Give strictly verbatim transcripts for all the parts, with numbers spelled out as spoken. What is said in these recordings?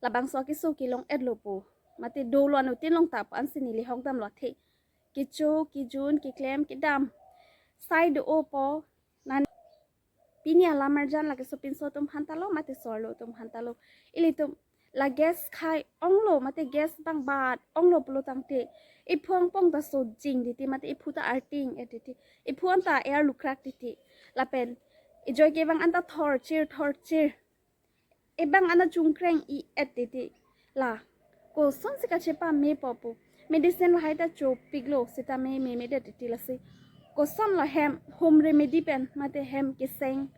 labangso akeso kelong-etlo pu, mate dolo anuttin long ta pu ansi neli hokdamlo athe. Kecho, kejun, keklem, kedam sai do-o pu. Nane pini alamarjan lake sopinso atum aphan ta lo, mate so-arlo atum aphan ta lo. Ilitum la gas khai onglo, mate gas bang bat onglo pulo tangte, iphu angbong ta sojing titi, mate iphu ta arting-et titi, iphu anta e-arlukrak titi. Lapen ejoi kevang anta thorchir thorchir, ebang ana chungkreng i-et titi. La kosonsi kachepamepo pu, medicine lahai ta chopiklo sitame memedet titi. Lasi kosonlo hem home remedy pen, mate hem keseng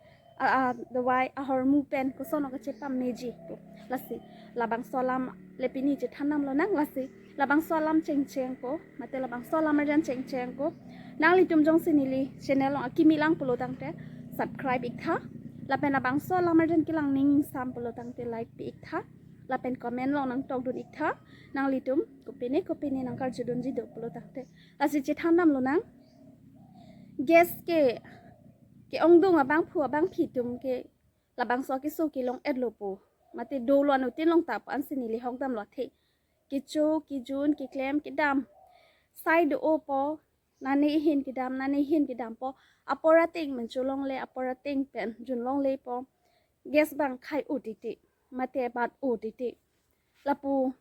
a, a, dawai ahormu pen kosonlo kachepameji pu. Lasi labangso alam le pini chethandamlonang. Lasi labangso alam chengcheng pu, mate labangso alamarjan chengcheng pu, nanglitum jongsi neli channel along akimi lang pulo tangte subscribe iktha. Lapen labangso alamarjan kelang ning sam pulo tangte like pi iktha. Lapen comment along nangtokdun iktha. Nanglitum kopine kopine nangkarjudunji do pulo tangte. Lasi chethandamlonang. Gas ke, ke-ongdung abangphu abangphi atum ke labangso akeso kelong-etlo pu, mate dolo anuttin long ta pu ansi neli hokdamlo athe. Kecho, kejun, keklem, kedam sai do-o pu, nane ahin kedam, nane ahin kedam pu, apor ateng pen cholongle, apor ateng pen junlongle pu, gas bang khai-o titi, mate bat-o titi. Lapu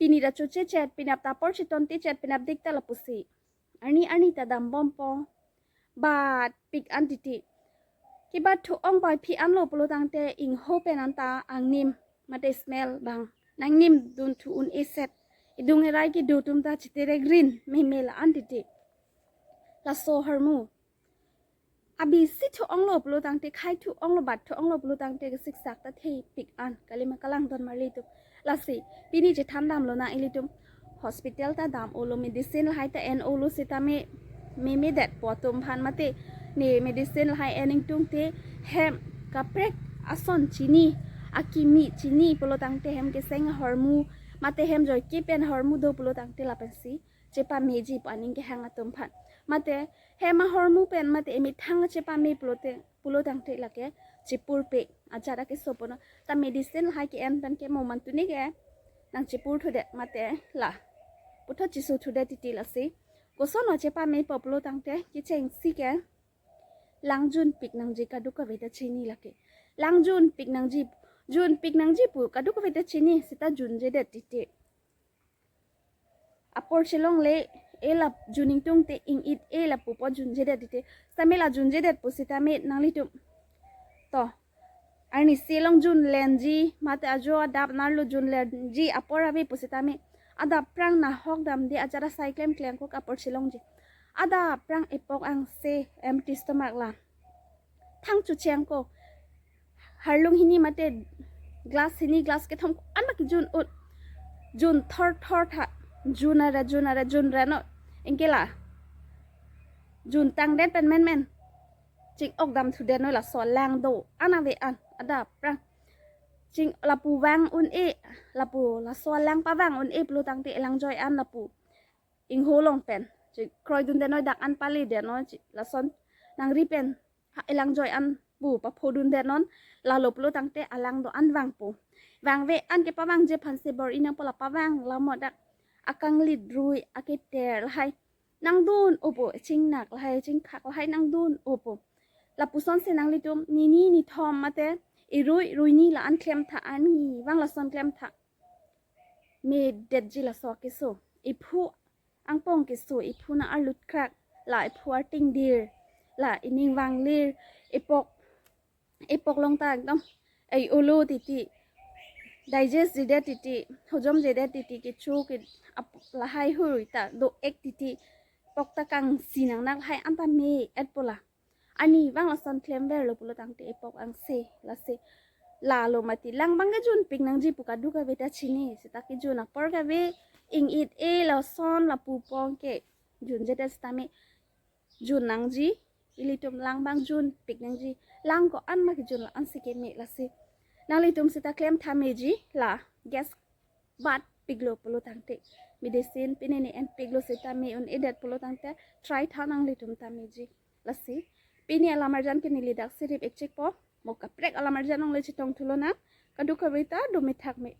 pini ta chochechet, penap ta apor cheton techet, penap dik ta lapusi arni arni ta dambompo, batpik an titi. Kebathu ong bai phi anlo pulo tangte ingho pen anta angnim, mate smell bang nangnimdunthu un-eset. Edung erai kedo atum ta chiterek rin meme la-an titi. Laso ahormu abisi thu onglo pulo tangte, khai thu onglo, bat thu onglo pulo tangte kesiksak ta thepik an, kalima kalangdon marli atum. Lasi pini chethandamlonang, ilitum hospital ta dam-olo, medicine lahai ta en-olo sitame memedetpo atum aphan, mate ne medicine lahai en ingtungte hem kaprek ason chini, akimi chini pulo tangte, hem keseng ahormu, mate hem joike pen ahormu do pulo tangte lapensi chepameji pu aning kehang atum aphan. Mate hem ahormu pen mate emethang chepame pulote, pulo tangte lake chepurpe, ajat akeso punon. Ta medicine lahai ke-en pen ke mo mantu ne ke nangchepurthudet, mate la puthot chesothudet titi. Lasi kosonlo chepamepo pulo tangte, kechengsi ke lang junpik nangji, kadokave ta chini lake. Lang junpik nangji, junpik nangji pu kadokave ta chini, seta junjedet titi. Apor chelongle, e la jun ingtungte ing-it-e lapu pu junjedet titi. Sitame la junjedet pusitame nanglitum to arnisi along junlenji, mate ajo adap nerlo junlenji apor ave pusitame, adap aphrang nahokdamde, ajat asai klemkle angkok apor chelongji. Adap aphrang epok angse, empty stomach la thang chucheng ko, harlung hini mate glass hini glass kethom an ma kejun-un, jun thorthor tha, jun ara, jun ara, junreno, anke la juntangdet pen menmen ching-okdamthudet noi, laso alang do-an ave an adap aphrang. Ching lapu vang un-e, lapu laso alang pavang un-e pulo tangte elangjoi an lapu ingho along pen ching kroidundet noi, dak an paledet noi, ching lason nangri pen ha elangjoi an pu paphodundet non. Lalo pulo tangte alang do-an vangpo. Vangve an kepavangji aphansi bor-i nangpo, la pavang lamo dak akanglit rui, aketer lahai nangdun-opo, chingnak lahai, chingkhak lahai nangdun-opo. Lapusonsi nanglitum nini nithom mate irui ruini la-an klemtha, arnivang lason klemtha. Medetji laso akeso. Iphu angpong keso, iphu nang-arlutkrak, la iphu artingdir, la ining vanglir, epok, epok along ta ekdom ei-olo titi, digest jedet titi, hojom jedet titi, kecho ke ap-, lahai hui ta do-ek titi, epok ta kangsi nangnak lahai anta me-etpo la. Arnivang lason klemverlo pulo tangte epok angse, lasi lalo mati lang abang ke junpik nangji pu kadokave ta chini, seta kejun apor kave, ing-it-e lason lapu pong ke junjedet sitame jun nangji, ilitum lang abang junpik nangji, lang ko-an ma kejun la-ansi keme. Lasi nanglitum seta klemtha meji, la gas batpiklo pulo tangte, medicine pine ne enpiklo sitame un-edet pulo tangte, try tha nanglitum ta meji. Lasi pini alamarjan ke neli dak sirip-ik chikpo, mo kaprek alamarjan along le chetongthulonang, kadokave ta do methak me.